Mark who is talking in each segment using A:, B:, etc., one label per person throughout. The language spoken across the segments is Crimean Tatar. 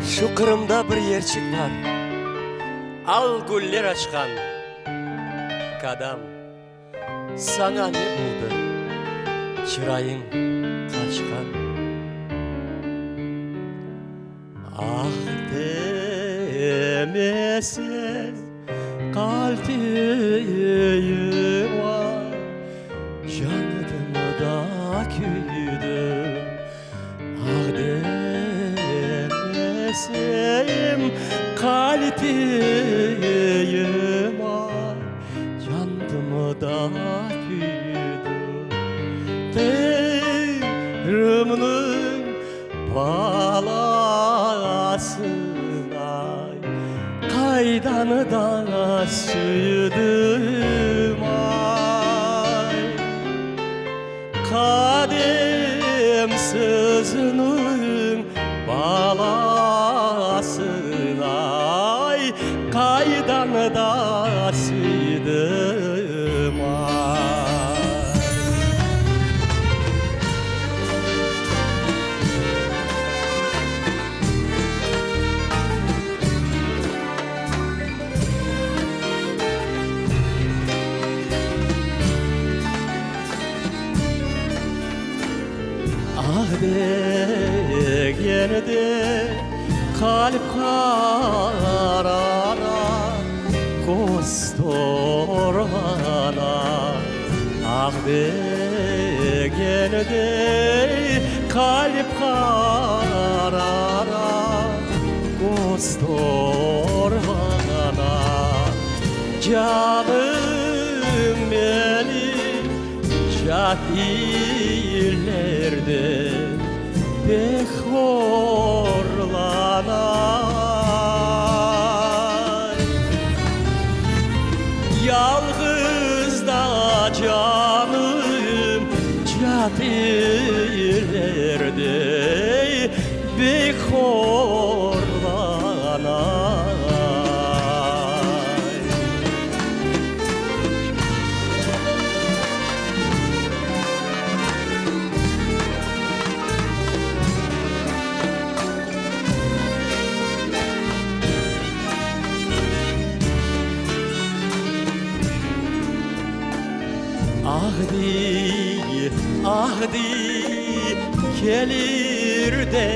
A: Şu Qırımda bir yerçik bar, Al güller açqan, Kadam, saña ne boldı, Çırayıñ qaçqan? Ah demese qaltiyim ay, Candım da küydim. Ah demesem qaltiyim ay, Candım da küydim. Qırımnıñ Balasın ay, qaydan da süydim ay. Qadem sizniñ balasın ay, qaydan da süydim ay. Ah degende qalp qarara, Köz torlana. Ah degende qalp qarara, Köz torlana. Canım menim çat illerde Pek horlana. Yalğız da canım çat illerde Pek horlana. Ah diy, ah diy, kelir de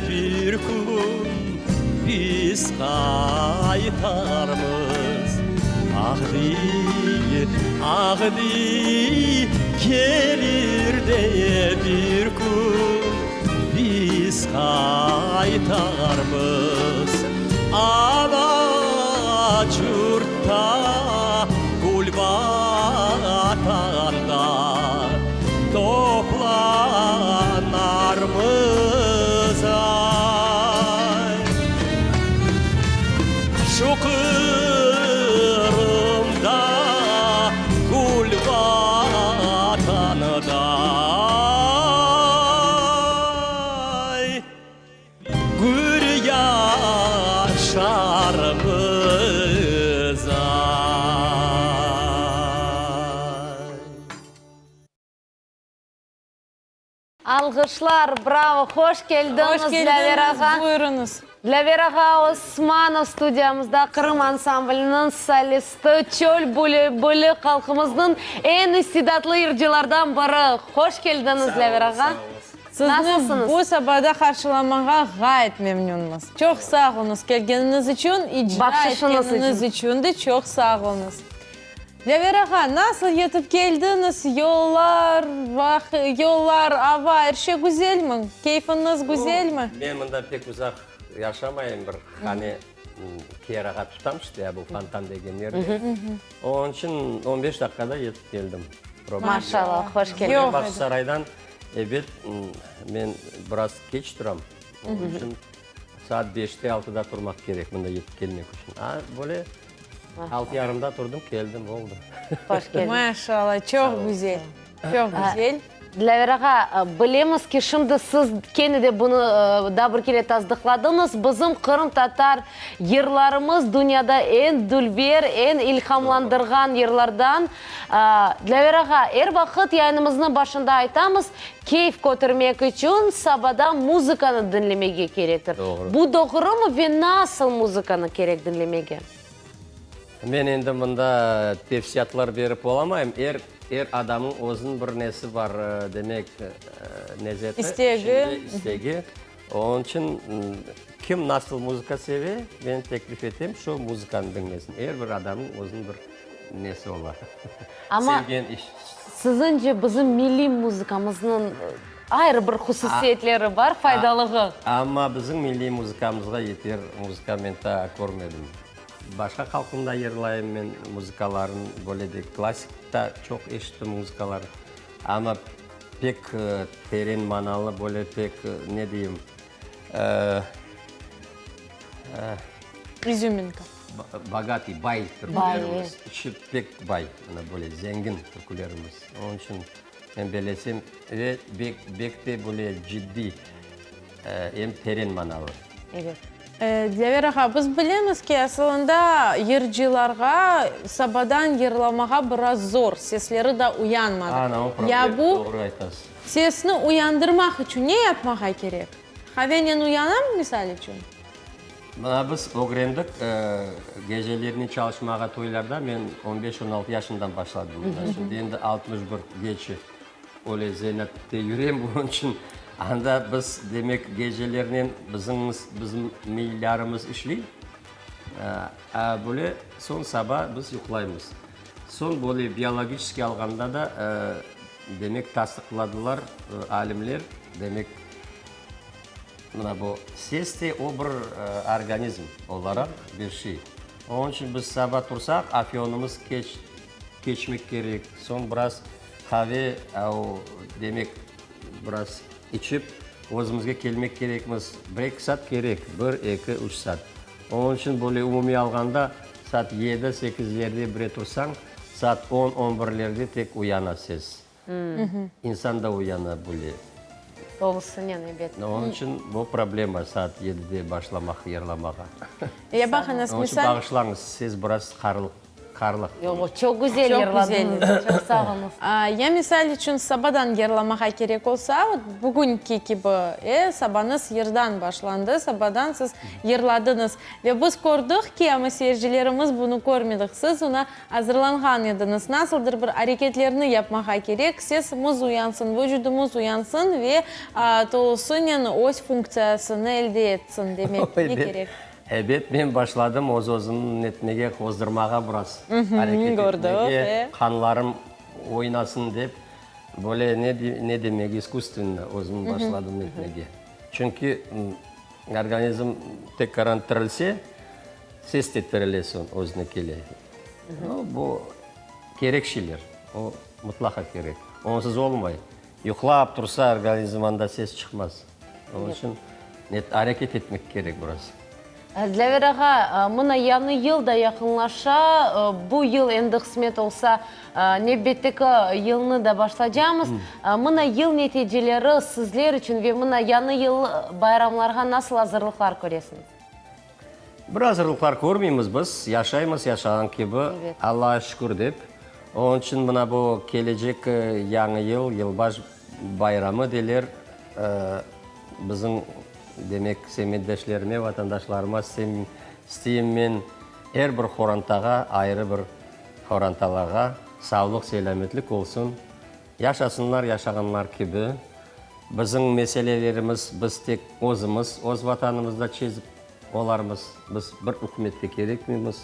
A: bir kün biz qaytarmız. Ah diy, ah diy, kelir de bir kün biz qaytarmız. Ana curtta, gül vatanda toplanarmız, ay. Şu Qırımda, gül Vatanında, ay, gür yaşarmız, ay.
B: Alğışlar, bravo, hoş keldiñiz,
C: Hoş
B: Dlâver
C: keldiñiz,
B: ağa.
C: buyurıñız.
B: Dlâver ağa Osmanov studiyamızda Qırım ansambliniñ solisti, çöl bülbüli, halqımıznıñ eñ istidatlı yırcılardan biri. Hoş keldiñiz, Dlâver ağa.
D: Sağ oluñız.
C: Sizni
B: Nasılsıñız?
C: bu sabada qarşılamağa ğayet memnünmiz. Çoq sağ oluñız kelgeniñiz içün, icra
B: Bahşışıñız
C: etkeniñiz içün de çoq sağ oluñız. Dlâver ağa, nasıl yetip keldiñiz, yollar, yollar, ava, er şey güzelmi? Keyfiñiz güzelmi?
A: Men mında pek uzaq yaşamayım, bir hane kirağa tutam işte, ya bu Fontan degen yerde. Onıñ içün on beş daqqada yetip keldim.
B: Maşallah, hoş keldiñiz.
A: Bağçasaraydan, ebet, men biraz keç turam, onıñ içün saat beşte, altıda turmaq kerek mında yetip kelmek içün. A, böyle Altı yarımda turdım, keldim, oldı.
B: Hoş keldiñ.
C: Maşallah, çoq güzel, çoq güzel.
B: Dilâver ağa, bilemiz ki, şimdi siz kene de bunı daa bir kere tasdıqladıñız, bizim qırımtatar yırlarımız dünyada eñ dülber, eñ ilhamlandırğan yırlardan. Dilâver ağa, er vaqıt yayınımıznıñ başında aytamız, keyf kötermek içün sabada muzıkanı diñlemege kerektir. Bu doğrumı ve nasıl muzıkanı kerek diñlemege?
A: Men endi mında tevsiyatlar berip olamayım. Er, er adamıñ özüniñ bir nesi bar, demek, nezeti,
C: İstegi.
A: istegi. Onıñ içün kim nasıl muzıka seve, men teklif etem, şu muzıkanı diñlesin. Er bir adamıñ özüniñ bir nesi ola,
B: Amma
A: sevgen iş.
B: siziñce bizim milliy muzıkamıznıñ ayrı bir hususiyetleri bar, faydalığı?
A: Amma bizim milliy muzıkamızğa yeter muzıka men taa körmedim. Başqa halqnıñ da yırlayım men muzıkaların, böyle de klassik da çoq eşittim muzıkalar, amma pek teren manalı, böyle pek, ne deyim,
C: İzüminka.
A: Bogatiy, bay türkülerimiz, içi pek bay, mına böyle zengin türkülerimiz. Onıñ içün men bellesem, ve bek, bek de böyle ciddiy. Em teren manalı.
B: Evet.
C: Dilâver ağa, biz bilemiz ki, asılında yırcılarğa sabadan yırlamağa biraz zor, sesleri da uyanmadı.
A: Ana, o problem,
C: Ya bu
A: doğru aytasız.
C: sesni uyandırmaq içün ne yapmağa kerek? Qavenen uyanamı, misal içün?
A: Mına biz ögrendik, gecelerni çalışmağa toylarda, men on beş, on altı yaşından başladım. Mına şimdi endi 61 geçi. Öyle zenatte yürem, bunıñ içün anda biz, demek, gecelernen bizim bizim miylarımız işley, a böyle soñ saba biz yuqlaymız. Soñ böyle biologiçeskiy alğanda da, demek, tasdıqladılar alimler, demek, mına bu ses de o bir organizm olaraq bir şey. Onıñ içün biz saba tursaq, afyonımız keç keçmek kerek, soñ biraz Qave, o, demek, biraz içip, özümizge kelmek kerekmiz. Bir-eki saat kerek, bir, eki, üç saat. Onıñ içün böyle umumiy alğanda, saat yedi, sekizlerde bire tursañ, saat on, on birlerde tek uyana ses. İnsan da uyana böyle.
B: Tolusınen, ebet.
A: Onıñ içün bu problema, saat yedide başlamaq yırlamağa.
C: Ya baqıñız,
A: Onıñ içün
C: misal.
A: bağışlañız, ses biraz qarlıq. Qarlıq.
B: Yoq, çoq güzel yırladıñız, çoq sağ oluñız.
C: Ya misal içün sabadan yırlamağa kerek olsa, vot bugünki kibi, e, sabañız yırdan başlandı, sabadan siz yırladıñız. Ve biz kördik ki, amma seyircilerimiz bunı körmedik, siz oña azırlanğan ediñiz. Nasıldır bir areketlerni yapmağa kerek, sesimiz uyansın, vucudımız uyansın ve tolusınen öz funktsiyasını elde etsin, demek, ne kerek?
A: Ebet, men başladım öz-özümni netmege, qozdırmağa biraz, areket etmege, qanlarım oynasın dep, böyle ne, ne demek, iskusstvenno özüm başladım etmege. Çünki organizm tekrar tirilse, ses de tirile soñ, özüne kele. Bu kerek şeyler, o mıtlaqa kerek, onsız olmay. Yuqlap tursa organizm, anda ses çıqmaz. Onıñ içün areket etmek kerek biraz.
B: Dilâver ağa, mına yañı yıl da yaqınlaşa. Bu yıl endi qısmet olsa, nevbetteki yılnı da başlacamız. Mına yıl neticeleri sizler içün ve mına yañı yıl bayramlarğa nasıl azırlıqlar köresiñiz?
A: Bir azırlıqlar körmeymiz biz, yaşaymız yaşağan kibi, Allağa şükür dep. Onıñ içün mına bu kelecek Yañı yıl, yılbaş bayramı deyler, bizim, demek, semetdeşlerime, vatandaşlarıma isteyim men er bir qorantağa, ayrı bir qorantalarğa sağlıq, selâmetlik olsun, yaşasınlar yaşağanlar kibi. Bizim meselelerimiz biz tek özümiz, öz Vatanımızda çezip olarmız. Biz bir ükümetke kerekmeymiz.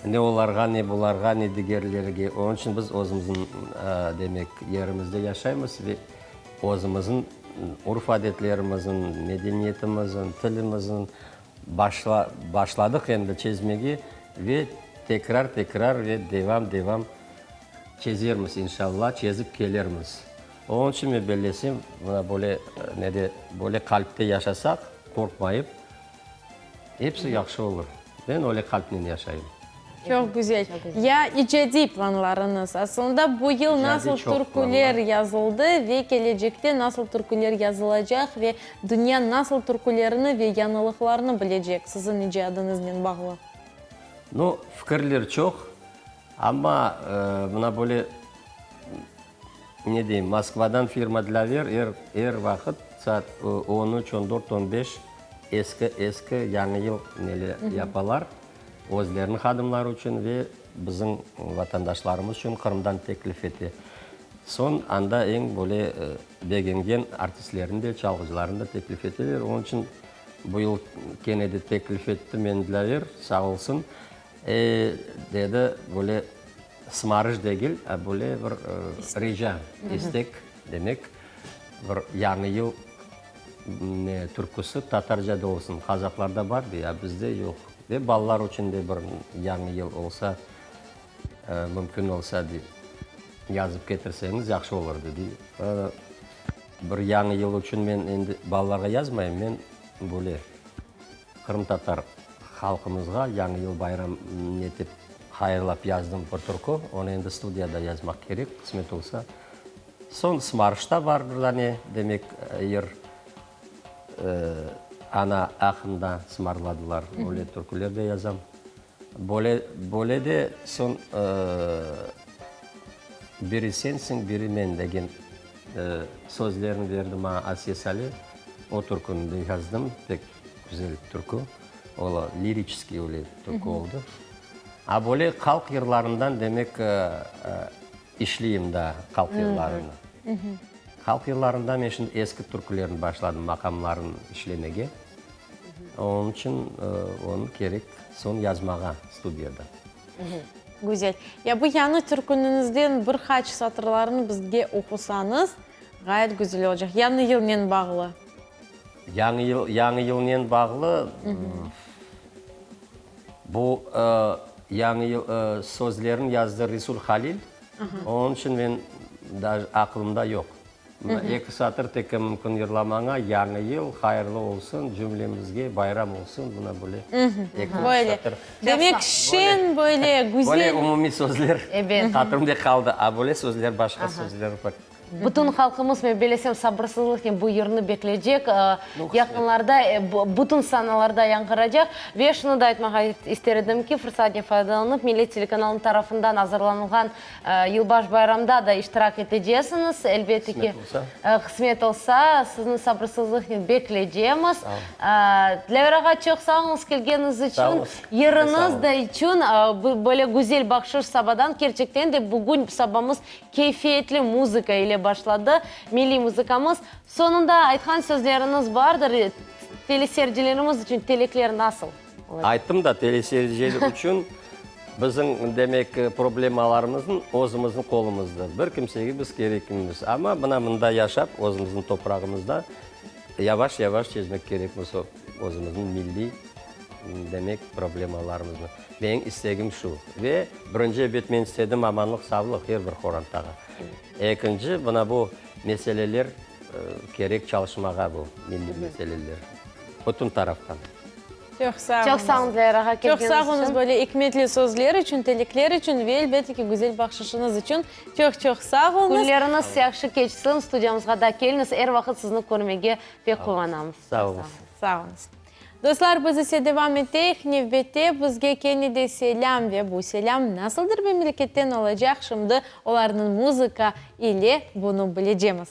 A: Ne olarğa, ne bularğa, ne digerlerge. Onıñ içün biz özümizniñ, demek, yerimizde yaşaymız ve özümizniñ urf-adetlerimizniñ, medeniyetimizniñ, tilimizniñ başla, başladıq endi çezmege ve tekrar-tekrar ve devam-devam çezermiz, inşalla, çezip kelermiz. Onıñ içün men bellesem, mına böyle nede, böyle qalpte yaşasaq, qorqmayıp, episi yahşı olur. Men öyle qalpnen yaşayım.
C: Çoq güzel. Ya icadiy planlarıñız? Aslında bu yıl nasıl türküler yazıldı ve kelecekte nasıl türküler yazılacaq ve dünya nasıl türkülerni ve yañılıqlarnı bilecek siziñ icadıñıznen bağlı?
A: Nu, fikirler çoq, amma mına böyle, ne deyim, Moskvadan firma Dlâver er, er vaqıt saat on üç, on dört, on beş eski, eski Yañı yıl nele yapalar. Özleriniñ hadimları içün ve bizim vatandaşlarımız içün Qırımdan teklif ete. Soñ anda eñ böyle begengen artistlerini de, çalğıcılarını da teklif eteler. Onıñ içün bu yıl kene de teklif etti meni Dilâver, sağ olsun. E, dedi, böyle sımarış degil, a böyle bir rica, istek demek, bir Yañı yıl Ne, türküsi tatarca da olsun, qazaqlarda bar dey, a bizde yoq. Ve balalar içün de bir Yañı yıl olsa, mümkün olsa dey, yazıp ketirseñiz yahşı olurdı dey. Bir Yañı yıl içün men endi balalarğa yazmayım, men böyle qırımtatar halqımızğa Yañı yıl bayram netip hayırlap yazdım bir türkü, onı endi studiyada yazmaq kerek, qısmet olsa. Soñ Smarşta bar bir dane, demek, yır, Ana aqqında sımarladılar, öyle türküler de yazam. Böyle, böyle de soñ Biri sensiñ, biri men degen sözlerni berdi maña Asiye Sale, o türküni de yazdım, pek güzel türkü, o liriçeskiy öyle türkü oldı. A böyle halq yırlarından, demek, İşleyim daa halq yırlarını. Halq yırlarında men şimdi eski türkülerni başladım, maqamlarını işlemege. Onıñ içün onı kerek soñ yazmağa studiyada.
C: Güzel. Ya bu yañı türküniñizden bir qaç satırlarını bizge oqusañız, ğayet güzel olacaq. Yañı yılnen bağlı.
A: Yañı yıl, yañı yılnen bağlı. Bu Yañı yıl sözlerini yazdı Resul Halil, onıñ içün men daj aqlımda yoq. Mına eki satır tek mümkün yırlamaña, Yañı yıl hayırlı olsun, cümlemizge bayram olsun, mına böyle eki satır.
C: Demek, şeñ böyle, güzel.
A: Böyle umumiy sözler hatırımda qaldı, a böyle sözler, başqa sözler pek.
B: Bütün halqımız, men belesem, sabırsızlıqnen bu yırnı bekleycek, yaqınlarda bütün sanalarda yañğıracaq. Ve şunı da aytmağa ister edim ki, fırsatnen faydalanıp, Millet telekanalınıñ tarafından azırlanılğan Yılbaş bayramda da iştirak etecesiñiz, elbette ki, qısmet olsa, sizni sabırsızlıqnen bekleycemiz. Dilâver ağa, çoq sağ oluñız kelgeniñiz içün, yırıñız da içün, böyle güzel bahşış sabadan, kerçekten de bugün sabamız Keyfiyetli muzıka ile başladı milliy muzıkamız. Soñunda aytqan sözleriñiz bardır, teleseyircilerimiz içün tilekler nasıl olacaq?
A: Ayttım da, teleseyirciler içün bizim, demek, problemalarımıznıñ özümizniñ qolumızda. Bir kimsege biz kerekmiymiz. Amma mına mında yaşap, özümizniñ toprağımızda yavaş-yavaş çezmek kerekmiz o özümizniñ milliy, demek, problemalarımıznı. Menim istegim şu. Ve birinci ebet men istedim amanlıq, savlıq er bir qorantağa. Ekinci, mına bu meseleler kerek çalışmağa bu milliy meseleler. Bütün taraftan.
C: Çoq sağ
B: Çoq sağ oluñız, Leyla ağa,
C: Çoq
B: kelgeniñiz
C: sağ oluñız
B: içün.
C: böyle ikmetli sözler içün, tilekler içün ve elbette ki, güzel bahşışıñız içün. Çoq-çoq sağ oluñız.
B: Künleriñiz yahşı keçsin, studiyamızğa da keliñiz, er vaqıt sizni körmege pek quvanamız.
A: Sağ oluñız.
C: Sağ oluñız. Dostlar, biz ise devam eteyik. Nevbette bizge kene de selâm ve bu selâm nasıldır memleketten olacaq, şimdi olarnıñ muzıka ile bunı bilecemiz.